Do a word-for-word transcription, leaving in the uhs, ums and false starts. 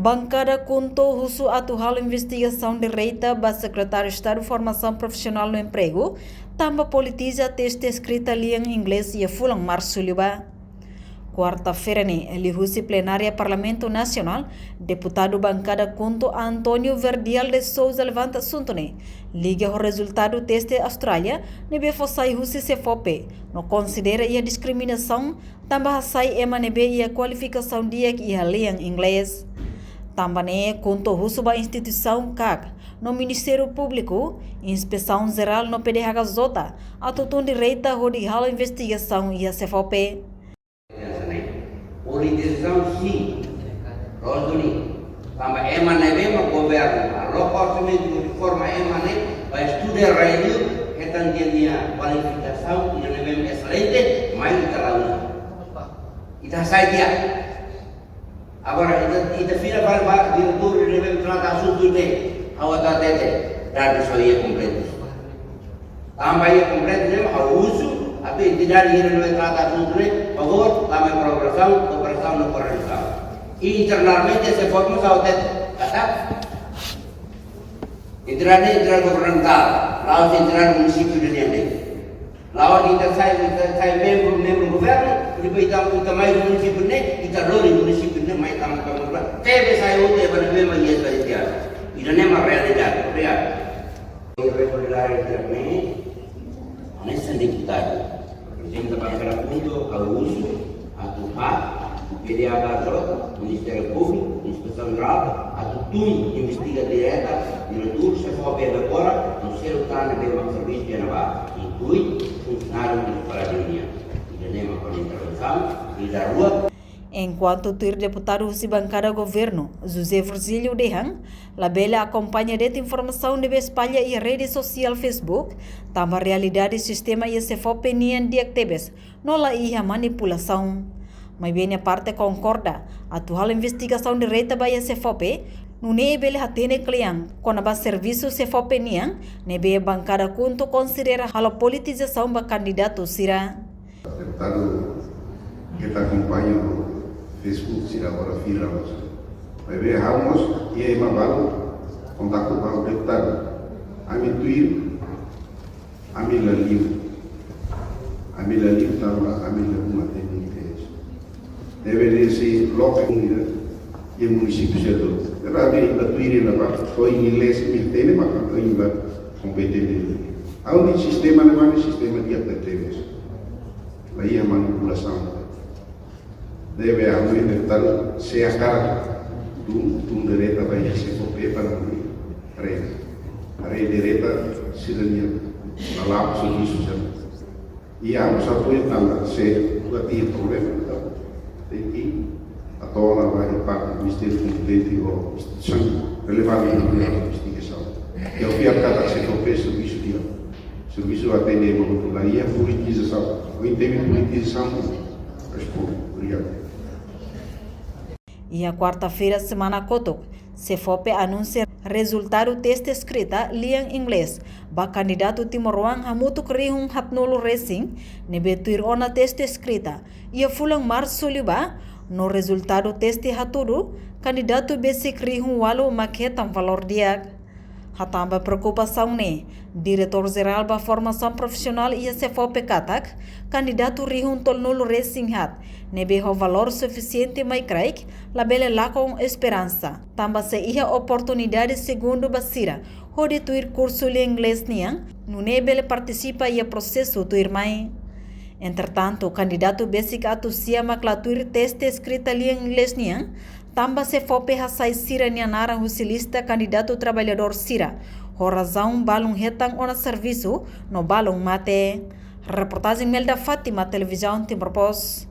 Bankada KHUNTO husu atu halo investigasaun direta ba Sekretáriu Estadu Formasaun Profisionál no Empregu, tanba politiza teste eskrita lian Inglés iha fulan Marsu liubá. Kuarta-feira ne'e, liuhusi plenária Parlamentu Nasionál, deputadu bankada KHUNTO António Verdial de Sousa levanta asuntu ne'e, liga ho rezultadu teste Austrália, ne'ebé fó sai husi SEFOPE, no konsidera iha diskriminasaun, tanba hasai ema ne'ebé iha kualifikasaun di'ak iha lian Inglés. Tanba ne'e KHUNTO husu ba instituisaun KAK, no Ministériu Públiku, Inspesaun Jerál no PDHKJ, atu tun direta hodi halo investigasaun iha SEFOPE. Politizasaun sin, loos duni. Tanba ema ne'ebé mak governu aloka orsamentu hodi forma ema ne'e ba estuda rai-li'ur, hetan ninia kualifikasaun, ida ne'ebé mak excelente, mai ita la uza. Ita hasai tiha. Agora, ita, ita fila fali ba diretór ne'ebé trata asuntu ne'e, ha'u atu hatete, dadus só iha kompletu. Tanba iha kompletu ne'e, ha'u husu, atu entidade ne'ebé trata asuntu ne'e, favór, tama kolaborasaun, kooperasaun no koordenasaun. I internamente, SEFOPE mós ha'u hatete, katak, entidade, entidade governamentál, la'ós entidade munisípiu nian de'it. La'ós ita sai, ita sai membru, membru governu, depois ita, ita mai munisípiu ne'e, ita lori munisípiu ne'e, mai tama kolaborasaun. Tebe sai hotu, ema ne'ebé mak iha esperiénsia. Ida-ne'e mak realidade, obrigadu. Irregularidade ne'e, hanesan deputadu, reprezenta bankada KHUNTO, ha'u husu atu PAK, PDHKJ, Ministériu Públiku, Inspesaun Jerál, atu tun investiga direta, diretór SEFOPE agora, no selu tan ne'ebé mak servisu iha ne'ebá, inklui funsionáriu de Estadu nian. Ida-ne'e mak ha'u-nia intervensaun, ida rua. Enkuantu tuir deputadu husi bankada governu, José Virgílio dehan, labele akompaña de'it informasaun ne'ebé espalla iha rede sosiál Facebook, tanba realidade sistema iha SEFOPE nian di'ak tebes, no la iha manipulasaun. Maibé nia parte konkorda, atu halo investigasaun direta ba iha SEFOPE, nune'e bele hatene kle'an, kona-ba servisu SEFOPE nian, ne'ebé bankada KHUNTO konsidera halo politizasaun ba kandidatu sira. Deputadu, ita akompaña Facebook sira agora viral. Maibé ha'u mós, iha ema balu, kontaktu ba deputadu. Ami tuir, ami la liu. Ami la liu tanba, ami la uma temi ke. Debe de se loke unida, iha munisípiu setor. Pero ami la tuir na ba, só Inglés, mi tene, mas ami la kompetente. Ha'u-nia sistema ne'e, ami sistema di'ak tebes. La iha manipulasaun. Debe ami tenta se akar tun, tun direta ba iha SEFOPE para ami rede. Rede direta sira-nia lalap servisu sira. I ami mós apoia tanba se buat iha problema, entaun tenke hato'o ona ba iha parte ministériu kompetente ou instituisaun relevante iha investigasaun. I ha'u fiar katak SEFOPE servisu di'ak. Servisu atende ema hotu, la iha politizasaun. Ohin temi politizasaun, responde. Obrigadu. Iha kuarta-feira semana kotuk, SEFOPE anunsia rezultadu teste eskrita lian Inglés ba kandidatu timoroan hamutuk rihun haatnulu resin, ne'ebé tuir ona teste eskrita iha fulan Marsu liubá, no rezultadu teste hatudu, kandidatu besik rihun ualu mak hetan valór di'ak. Hatán ba preokupasaun ne'e, Diretór Jerál ba Formasaun Profisionál iha SEFOPE katak, kandidatu rihun tolunulu resin haat, ne'ebé ho valór sufisiente mai kraik, labele lakon esperansa. Tanba sei iha oportunidade segundu ba sira, hodi tuir kursu lian Inglés nian, nune'e bele partisipa iha prosesu tuirmai. Entretantu, kandidatu besik atus sia mak la tuir teste eskrita lian Inglés nian, tanba SEFOPE hasai sira-nia naran husi lista kandidatu traballadór sira, ho razaun balun hetan ona servisu, no balun mate. Reportajen Melda Fátima, Televizaun Timor Post.